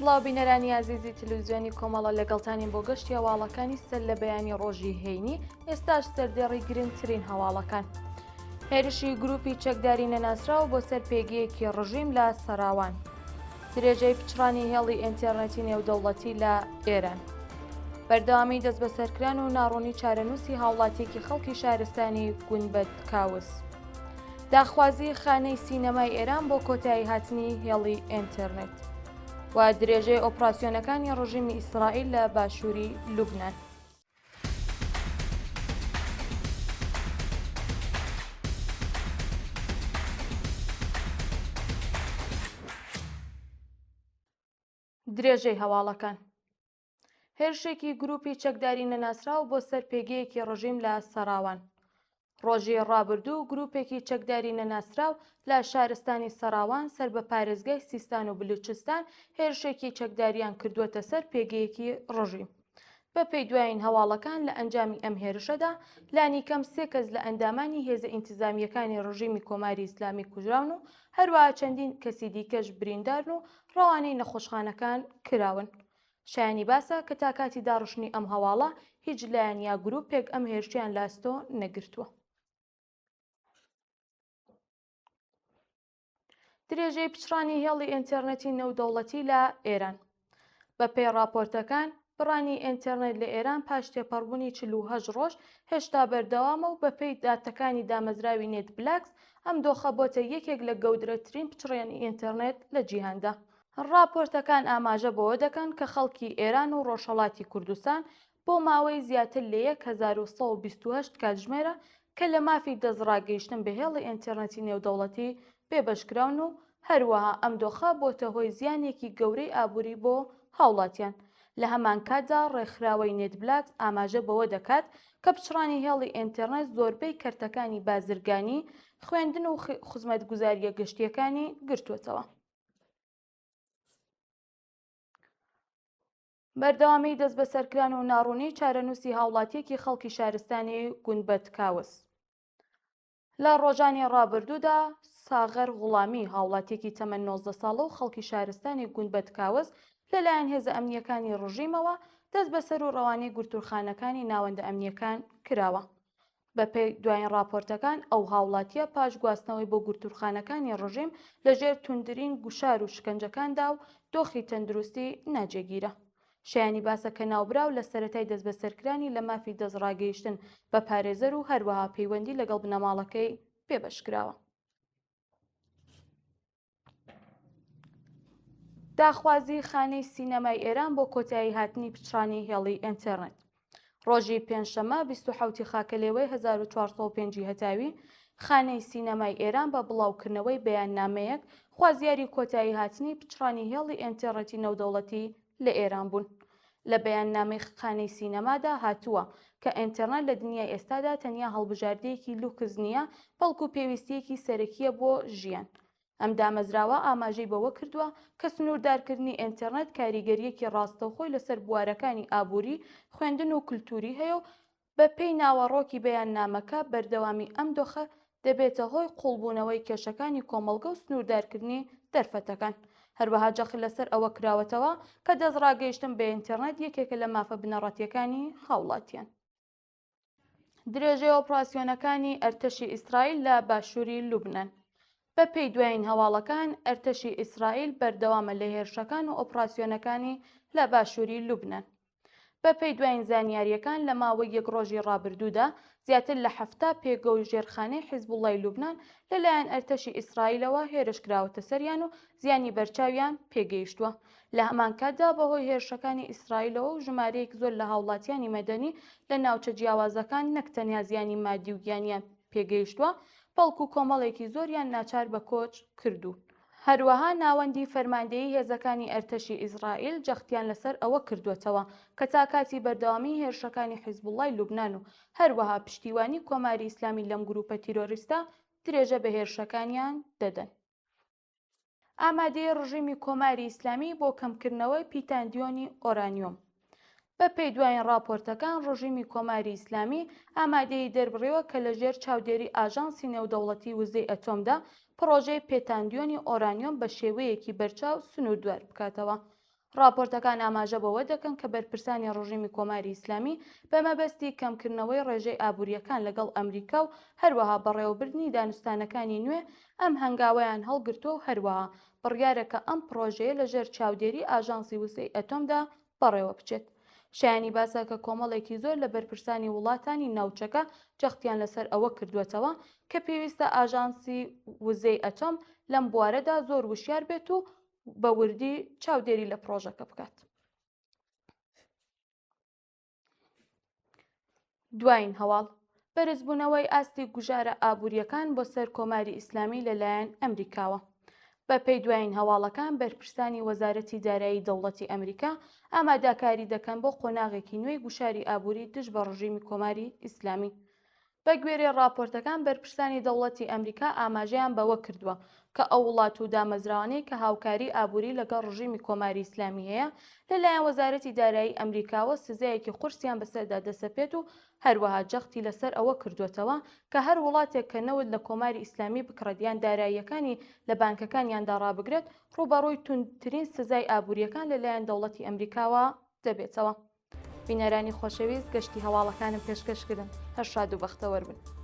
سڵاو بینەرانی ئازیزی تلویزیۆنی کۆمەڵە لەگەڵتانین بۆ گەشتی هەواڵەکانی سەر لە بەیانی ڕۆژی هەینی ئێستاش سەردێڕی گرنگترین هەواڵەکان. هێرشی گروپی چەکداری نەناسراو بۆ سەر پێگەیەکی ڕژیم لە سەراوان. درێژەی پچڕانی هێڵی ئینتێرنێتی نێودەوڵەتی لە ئێران. بەردەوامی دەستبەسەرکران و ناڕوونی چارەنووسی هاوڵاتیەکی خەڵکی شارستانی گونبەد کاوس. داخوازی خانەی سینەمای ئێران بۆ کۆتایی هاتنی هێڵی ئینتێرنێت و درێژەی ئۆپراسیۆنەکانی ڕژیمی ئیسرائیل لە باشووری لوبنان. درێژەی هەواڵەکان هێرشێکی گروپی چەکداری نەناسراو بۆ سەر پێگەیەکی ڕژیم لە سەراوان ڕۆژی ڕابردوو گروپێکی چەکداری نەناسراو لە شارستانی سەراوان سەر بە پارێزگای سیستان و بلوچستان هێرشێکی چەکداریان کردووەتە سەر پێگەیەکی ڕژیم. بەپێی دوایین هەواڵەکان لە ئەنجامی ئەم هێرشەدا لانیکەم سێ کەس لە ئەندامانی هێزە ئینتزامییەکانی ڕژیمی کۆماری ئیسلامی کوژراون و هەروەها چەندین کەسی دیکەش بریندارن و ڕەوانەی نەخۆشخانەکان کراون. شایانی باسە کە تا کاتی داڕشتنی ئەم هەواڵە هیچ لایەن یا گرووپێک ئەم هێرشەیان لە ئەستۆ نەگرتووە. درێژەی پچڕانی هێڵی ئینتێرنێتی نێودەوڵەتی لە ئێران. بەپێی ڕاپۆرتەکان، بڕانی ئینتێرنێت لە ئێران پاش تێپەڕبوونی 48 ڕۆژ هێشتا بەردەوامە و بەپێی داتەکانی دامەزراوی نێتبلاکس ئەم دۆخە بۆتە یەکێک لە گەودرەترین پچڕێنی ئینتێرنێت لە جیهاندا. ڕاپۆرتەکان ئاماژە بەوە دەکەن کە خەڵکی ئێران و ڕۆژهەڵاتی کوردستان بۆ ماوەی زیاتر لە 1128 کاتژمێرە کە لە مافی دەستڕاگەیشتن بە هێڵی ئینتێرنێتی نێودەوڵەتی بێبەشکراون و هەروەها ئەم دۆخە بۆتە هۆی زیانێکی گەورەی ئابووری بۆ هاوڵاتیان. لە هەمانکاتدا ڕێکخراوەی نێتبلاکس ئاماژە بەوە دەکات کە پچڕانی هێڵی ئینتێرنێت زۆربەی کەرتەکانی بازرگانی، خوێندن و خزمەتگوزارییە گشتییەکانی گرتووەتەوە. بەردەوامی دەستبەسەرکران و ناڕوونی چارەنووسی هاوڵاتیەکی خەڵکی شارستانی گونبەد کاوس. لە ڕۆژانی ڕابردوودا ساغەر غوڵامی هاوڵاتیەکی تەمەن 19 ساڵە و خەڵکی شارستانی گونبەد کاوس لەلایەن هێزە ئەمنیەکانی ڕژیمەوە دەستبەسەر و ڕەوانەی گرتوورخانەکانی ناوەندە ئەمنیەکان کراوە. بەپێی دوایین ڕاپۆرتەکان، ئەو هاوڵاتییە پاش گواستنەوەی بۆ گرتوورخانەکانی ڕژیم لەژێر توندترین گوشار و شکەنجەکاندا و دۆخی تەندروستی ناجێگیرە. شایانی باسە کە ناوبراو لە سەرەتای دەستبەسەرکرانی لە مافی دەستڕاگەیشتن بە پارێزەر و هەروەها پەیوەندی لەگەڵ بنەماڵەکەی بێبەش کراوە. داخوازی خانەی سینەمای ئێران بۆ کۆتایی هاتنی پچڕانی هێڵی ئینتێرنێت. ڕۆژی پێنجشەممە 27 ی خاکەلێوەی 1405 ی هەتاوی، خانەی سینەمای ئێران بە بڵاوکردنەوەی بەیاننامەیەک خوازیاری کۆتایی هاتنی پچڕانی هێڵی ئینتێڕنێتی نێودەوڵەتی لە ئێران بوون. لە بەیاننامەی خانەی سینەمادا هاتووە کە ئینتێرنێت لە دنیای ئێستادا تەنیا هەڵبژاردەیەکی لوکس نییە، بەڵکو پێویستییەکی سەرەکییە بۆ ژیان. ئەم دامەزراوە ئاماژەی بەوە کردووە کە سنووردارکردنی ئینتێرنێت کاریگەرییەکی ڕاستەوخۆی لەسەر بوارەکانی ئابووری، خوێندن و کولتووری هەیە و بەپێی ناوەڕۆکی بەیاننامەکە، بەردەوامی ئەم دۆخە دەبێتە هۆی قووڵبوونەوەی کێشەکانی کۆمەڵگە و سنووردارکردنی دەرفەتەکان. هەروەها جەخت لەسەر ئەوە کراوەتەوە کە دەستڕاگەیشتن بە ئینتێرنێت یەکێکە لە مافە بنەڕەتییەکانی هاوڵاتیان. درێژەی ئۆپراسیۆنەکانی ئەرتەشی ئیسرائیل لە باشووری لوبنان. بەپێی دوایین هەواڵەکان، ئەرتەشی ئیسرائیل بەردەوامە لە هێرشەکان و ئۆپراسیۆنەکانی لە باشووری لوبنان. بەپێی دوایین زانیارییەکان لە ماوەی یەک ڕۆژی ڕابردوودا زیاتر لە 70 پێگە و ژێرخانەی حیزبوڵای لوبنان لەلایەن ئەرتەشی ئیسرائیلەوە هێرش کراوەتە سەریان و زیانی بەرچاویان پێگەیشتووە. لە هەمان کاتدا بەهۆی هێرشەکانی ئیسرائیلەوە و ژمارەیەک زۆر لە هاوڵاتیانی مەدەنی لە ناوچە جیاوازەکان نەک تەنیا زیانی مادی و گیانیان پێگەیشتووە، بەڵکو کۆمەڵێکی زۆریان ناچار بە کۆچ کردوون. هەروەها ناوەندی فەرماندەیی هێزەکانی ئەرتەشی ئیسرائیل جەختیان لەسەر ئەوە کردووەتەوە کە تا کاتی بەردەوامیی هێرشەکانی حیزبوڵڵای لوبنان و هەروەها پشتیوانی کۆماری ئیسلامی لەم گرووپە تیرۆریستە درێژە بە هێرشەکانیان دەدەن. ئامادەیی ڕژیمی کۆماری ئیسلامی بۆ کەمکردنەوەی پیتاندیۆنی ئۆرانیۆم. بە پێی دوایین ڕاپۆرتەکان ڕژیمی کۆماری ئیسلامی ئامادەیی دەربڕیوە کە لە ژێر چاودێری ئاژانسی نێودەوڵەتی وزەی ئەتۆمدا پڕۆژەی پێتاندیۆنی ئۆرانیۆم بە شێوەیەکی بەرچاو سنووردار بکاتەوە. ڕاپۆرتەکان ئاماژە بەوە دەکەن کە بەرپرسانی ڕژیمی کۆماری ئیسلامی بە مەبەستی کەمکردنەوەی ڕێژەی ئابوورییەکان لەگەڵ ئەمریکا و هەروەها بەڕێوەبردنی دانوستانەکانی نوێ ئەم هەنگاوەیان هەڵگرتووە و هەروەها بڕیارە کە ئەم پڕۆژەیە لە ژێر چاودێری ئاژانسی وزەی ئەتۆمدا بەڕێوە بچێت. شایانی باسە کە کۆمەڵێکی زۆر لە بەرپرسانی وڵاتانی ناوچەکە جەختیان لەسەر ئەوە کردووەتەوە کە پێویستە ئاژانسی وزەی ئەتۆم لەم بوارەدا زۆر وشیار بێت و بە وردی چاودێری لە پڕۆژەکە بکات. دوایین هەواڵ، بەرزبوونەوەی ئاستی گوشارە ئابوورییەکان بۆ سەر کۆماری ئیسلامی لەلایەن ئەمریکاوە. بەپێی دوایین هەواڵەکان بەرپرسانی وەزارەتی دارایی دەوڵەتی ئەمریکا ئاماداکاری دەکەن بۆ قۆناغێکی نوێی گوشاری ئابووری دژ بە ڕژیمی کۆماری ئیسلامی. بەگوێرەی ڕاپۆرتەکان بەرپرسانی دەوڵەتی ئەمریکا ئاماژەیان بەوە کردووە کە ئەو وڵات و دامەزراوانەی کە هاوکاری ئابووری لەگەڵ ڕژیمی کۆماری ئیسلامی هەیە لەلایەن وەزارەتی دارایی ئەمریکاوە سزایەکی قورسیان بەسەردا دەسەپێت و هەروەها جەختی لەسەر ئەوە کردووەتەوە کە هەر وڵاتێک کە نەوت لە کۆماری ئیسلامی بکڕێت یان داراییەکانی لە بانکەکانیاندا ڕابگرێت ڕووبەڕووی توندترین سزای ئابوورییەکان لەلایەن دەوڵەتی ئەمریکاوە دەبێتەوە. بینەرانی خۆشەویست گەشتی هەواڵەکانم پێشکەش کردن هەر شاد و بەختەوەر بن.